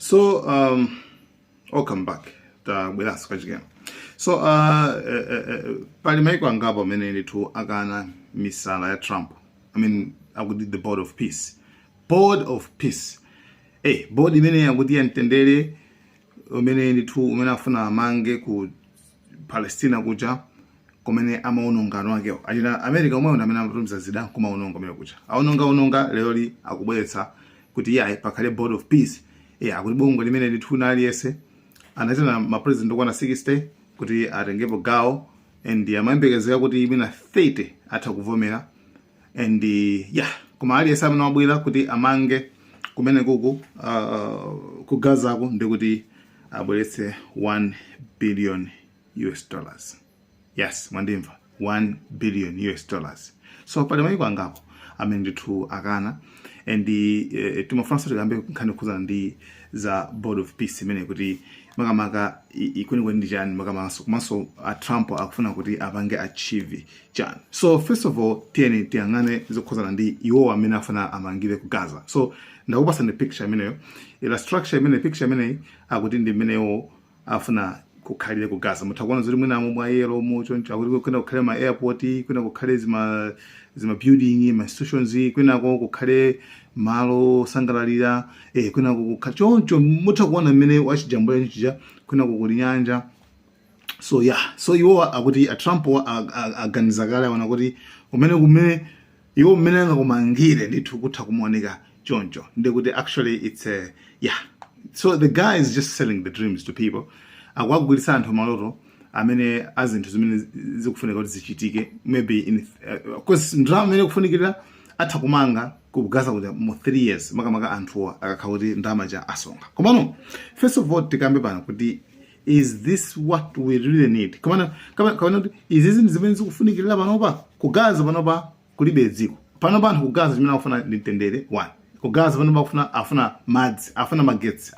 So welcome back, tabweranso kachikena. So pali maiko angapo amene ndithu akana misala ya Trump. I mean, akuti the Board of Peace, Board of Peace, board imene akuti yamtendere, umene ndithu umene afuna amange ku Palestina kuja, kumene amaononga anu akewo achina America omwewo ndi amene amatumiza zida kumaononga umene kuja, aononga ononga. Leroli akubweretsa kuti iyayi, pakhale Board of Peace. Akuti bungwe limene ndithu na aliyense anachita ma president okwana 60 kuti atengepo gawo, and amayembekezeka kuti imene 30 atha kuvomera. And yeah, koma aliyense amene wabwera kuti amange kumene kuku ku Gazako, ndikuti abweretse US$1 billion. Yes, mwandimva, US$1 billion. So pali mayiko angapo amene ndithu akana, and timafunanso tikambe nkhani yokhuzana ndi za Board of Peace imene kuti makamaka ikwenikweni ndi chani, makamaka komanso a Trump akufuna kuti apange achieve chani. So first of all, tiyeni tiyang'ane zokhuzana ndi iwowo amene afuna amangire ku Gaza. So ndakupasani picture imeneyo, ila structure imene, picture imeneyi akuti ndi imeneyo afuna kukhalire ku Gaza. Mutha kuona zoti mwinamo mwa yellow mu choncho, akuti kwina kukhale ma airport, kwina kukhale zima building, ma institutions, kwinako kukhale malo osangalalira, kwinako kukhale choncho. Mutha kuona mmene wachijambula chija, kwinako kuli nyanja. So yeah, so iwo akuti a Trump aganiza kale, aona kuti kumene kumene iwo mmene angakumangire ndithu kutha kumaoneka choncho. Ndikuti actually it's a, yeah, so the guy is just selling the dreams to people, akuagulitsa anthu maloto amene azinthu zimene zikufunika kuti zichitike. Maybe in 'cause ndalama imene kufunikira atha kumanga ku Gaza kuti mu 3 years, makamaka anthuwa akakhala kuti ndalama ja asonga. Komano first of all, tikambe pano kuti is this what we really need? Kamana kamana kuti izizi ndi zimene zikufunikirira panopa ku Gaza? Panopa kulibe dziko. Panopa anthu ku Gaza chimene akufuna ndi mtendere one. Ku Gaza panopa afuna madzi, afuna magetsi,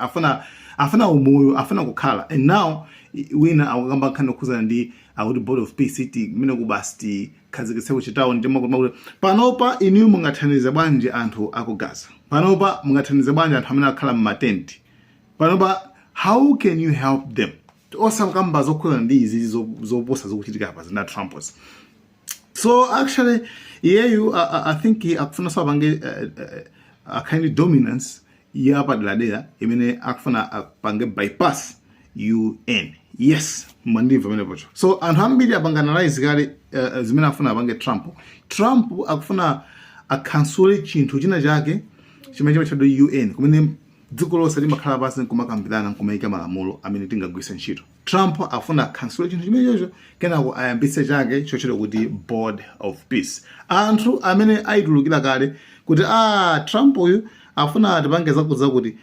afuna umoyo, afuna kukhala. And now wina akukamba nkhani yokhuzana ndi akuti Board of Peace, ti kumene kubasi tikhazikitse kuchitawo ndi makuti. Panopa inu mungathandize bwanji anthu aku Gaza? Panopa mungathandize bwanji anthu amene akhala mmatenti panopa? How can you help them, osakamba zokhuzana ndi izi zoposa zokuchitika apa zina Trumpos? So actually iyeyu I think akufuna so apange a kind of dominance yapaderadera imene akufuna apange bypass UN. Yes, mwandimva pamene pocho. So anthu ambiri apanga analyze kale zimene akufuna apange Trump. Trump akufuna akhansule chinthu china chake chimene chimatchedwa UN, kumene dziko lonse limakhala pansi nkumakambirana, nkumayika malamulo amene tingagwiritse ntchito. Trump afuna akhansule chinthu chimenechocho, kenako ayambitse chake chotchedwa kuti Board of Peace. Anthu amene ayitulukira kale kuti ah, Trump uyu afuna atipange zakuti zakuti,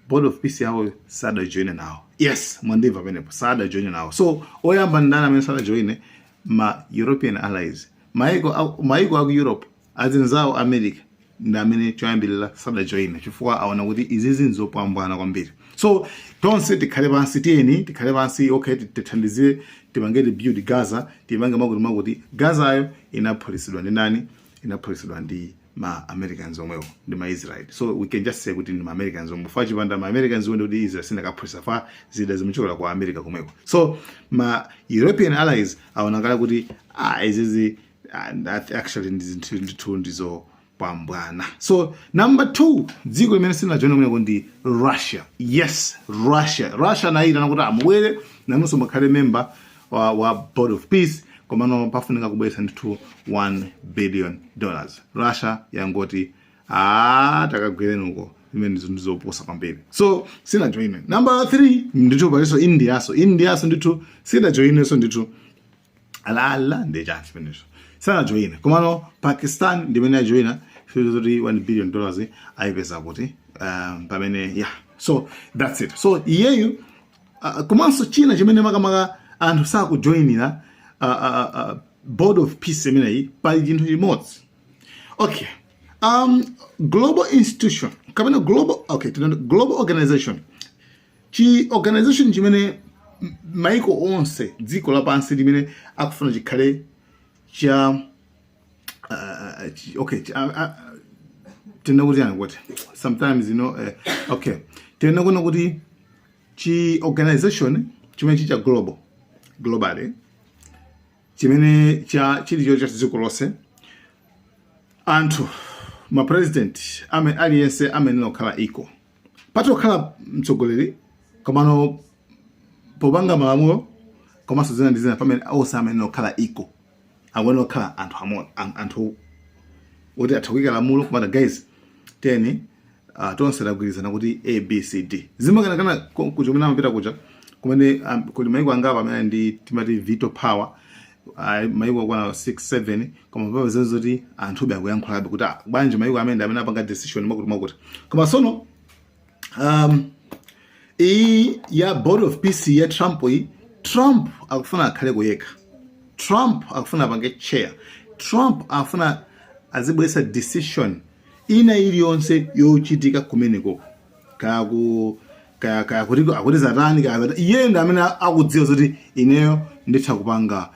Board of Peace yawoyo sadajoine nawo. Yes, mwandimva pamenepo, sadajoine nawo. So oyamba ndani amene sadajoine? Ma European allies, maiko aku Europe, azinzawo America, ndi amene choyambirira sadajoine, chifukwa aona kuti izizi nzopambana kwambiri. So tonse tikhale pansi, tiyeni tikhale pansi, okay, tithandizire, tipange build Gaza, tipange makuti makuti. Gazayo inaphulitsidwa ndi ndani? Inaphulitsidwa ndi ma Americans omwewo ndi ma Israel. So we can just say kuti ndi ma Americans omwe fa chipanda ma Americans omwe kuti Israel sinakaphulitsa, fa zida zimachokera ku America komweko. So ma European allies aona kale kuti ah, izizi, ah, actually ndi zinthu ndithu ndizopambwana. So number two, dziko limene sinajoine kumeneko ndi Russia. Yes, Russia. Russia nayitana kuti amubwere nanunso mukhale member wa Board of Peace, komano pafunika kubweretsa ndithu $1 billion. Russia yangoti, "Ah, takagwereni uko, imene ndizo ndizoposa kwambiri." So sinajoine. Number three ndithu palinso Indiaso. Indiaso ndithu sinajoinenso ndithu. Alala, ndi chani chimenecho? Sanajoine. Komano Pakistan ndimene ajoina zoti $1 billion ayipeza kuti pamene, yeah, so that's it. So iyeyu komanso china chimene makamaka anthu sakujoinira Board of Peace imeneyi, pali chinthu chimodzi. Okay, global institution kapena global, okay, tinati global organization, chi organization chimene maiko onse dziko lapansi limene akufuna chikhale cha okay, Tena kuti yani kuti sometimes okay, tena kuona kuti chi organization chimene chicha globally, chimene cha chilicho cha dziko lonse, anthu ma president ame aliyense amenera kukhala equal, pati kukhala mtsogoleri, komano popanga malamulo komanso zina ndi zina, pamene onse amenera kukhala equal, akuyenera kukhala anthu anthu oti atha kuyika lamulo kumata, "Guys, teni tonse tagwirizana kuti A, B, C, D." Zimakanakana kuja kumene amapita kuja kumene kuli maiko angapo amene ndi timati veto power, maiko akwana 6, 7, koma papa zene zoti anthu akuyankhulabe kuti, "Ah, bwanji maiko amene amene apanga decision mwakuti mwakuti?" Koma sono iyi ya Board of Peace ya Trump iyi, Trump akufuna akhale kuyekha, Trump akufuna apange chair, Trump akufuna azibweretsa decision ina iliyonse yochitika kumeneko, kaya ku kaya kaya kuti akuti zatani, kaya zatani, iye ndi amene akudziwa zoti ineyo nditha kupanga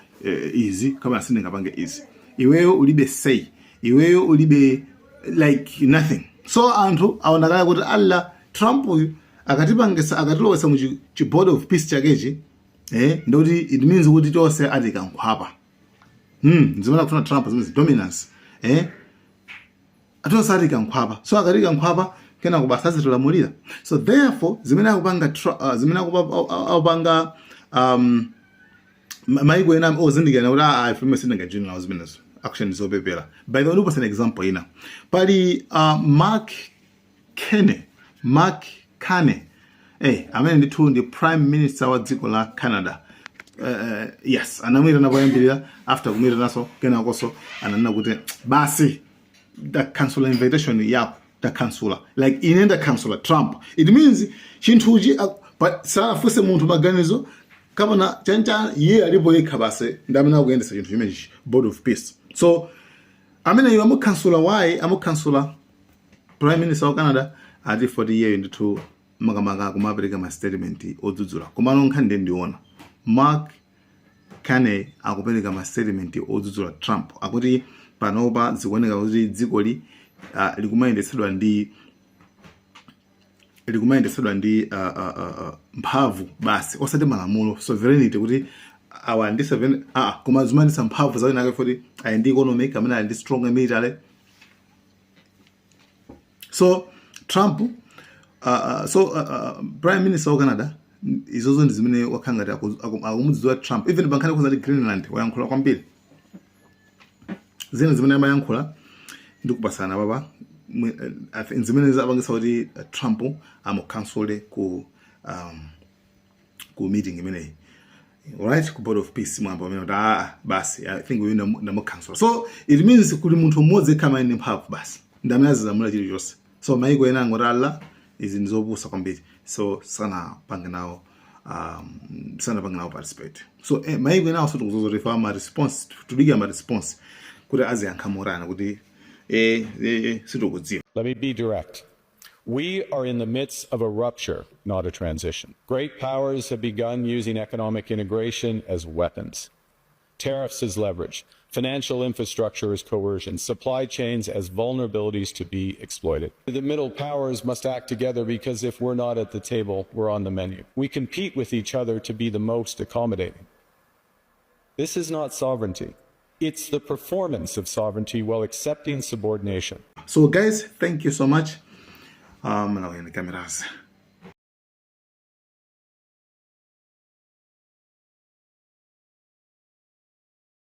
izi kapena sindingapange izi, iweyo ulibe say, iweyo ulibe like nothing. So anthu aona kale kuti alla, Trump uyu akatipangisa, akatilowesa mu chi Board of Peace chakechi, ndikuti it means kuti tonse atikankhwapa. Zimene akufuna Trump zimene dominance, atonse atikankhwapa. So akatikankhwapa, kenako basi azitilamulira. So therefore zimene akupanga zimene akupanga maiko ena ozindikira kuti ah, ife sindingajoin nawo zimenezo, action zopepera. By the way, ndipasa an example ina. Pali Mark Carney, Mark Carney, amene ndithu ndi prime minister wa dziko la Canada. Yes, anamuyitana poyambirira, after kumuyitananso kenakonso ananena kuti basi, ndakhansula invitation yako, ndakhansula, like ine ndakhansula Trump. It means chinthuchi sanafunse munthu maganizo kapena chancha, iye alipo yekha basi ndi amene akuyendetsa chinthu chimenechi, Board of Peace. So amene iwo amukhansula. Why amukhansula prime minister wa Canada? Ati 40 iyeyo ndithu makamaka kumapereka ma statement odzudzula. Komano nkhani ndiye ndiona Mark Carney akupereka ma statement odzudzula Trump, akuti panopa zikuoneka kuti dzikoli likumayendetsedwa ndi mphamvu basi, osati malamulo, sovereignty, kuti awa ndi sovereign, koma zimayendetsa mphamvu zawina ake, futi ali ndi economic, amene ali ndi strong military. So Trump so prime minister wa Canada, izozo ndi zimene wakhala ngati akumudziwa Trump. Even pankhani kuza ndi Greenland wayankhula kwambiri. Zina zimene amayankhula ndikupasana papa, I think zimene zapangisa kuti Trump amukhansule ku meeting imeneyi, right, ku Board of Peace, mwambo amene kuti ah, basi, I think uyu ndamukhansula. So it means kuli munthu mmodzi yekha amene ndi mphamvu basi, ndi amene azilamula chilichonse. So maiko ena angoti alla, izi ndi zopusa kwambiri, so sanapange nawo participate. So maiko enawo so tikuzoza kuti ma response, tudikira ma response kuti aziyankha morana kuti situkudziwa. Let me be direct. We are in the midst of a rupture, not a transition. Great powers have begun using economic integration as weapons, tariffs as leverage, financial infrastructure as coercion, supply chains as vulnerabilities to be exploited. The middle powers must act together because if we're not at the table, we're on the menu. We compete with each other to be the most accommodating. This is not sovereignty. It's the performance of sovereignty while accepting subordination. So guys, thank you so much. Now in the cameras.